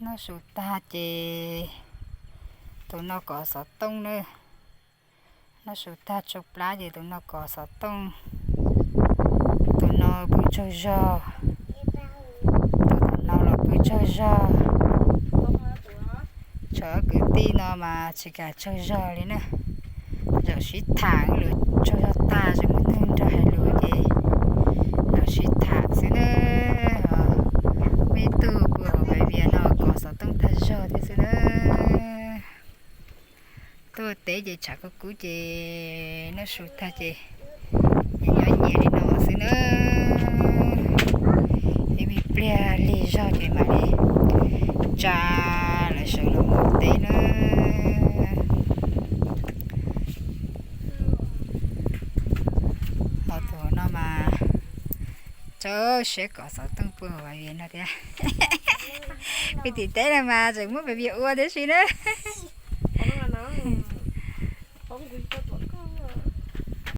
Noj su tag ces tus no kov xov tooj na. Noj su tag tsau plab ces tus no kov xov tooj. Tus no pw tsaug zog, tus tom no los pw tsaug zog. Tshuav kwv tij no mas tsis kam tsaug zog li na. Zaum sib tham, lawv tsaug zog tag tsis muaj neeg nrog hais lus ces zaum sib tham xwb na. Muaj ib tug pw hauv Vias Vias no kov xov tooj tag zog thiab xwb na. Tuaj teb ces tshav kub kub ces noj su tag ces nyob nyias li no xwb na. Ib me pliag lig zog ces mam li tsa lawv sawv los mus teb na. Ho tus no mas tsaug siab kov xov tooj pw hauv Vias Vias no thiab. Pw tim teb no mas tseem muab Vias Vias ua thiab si na.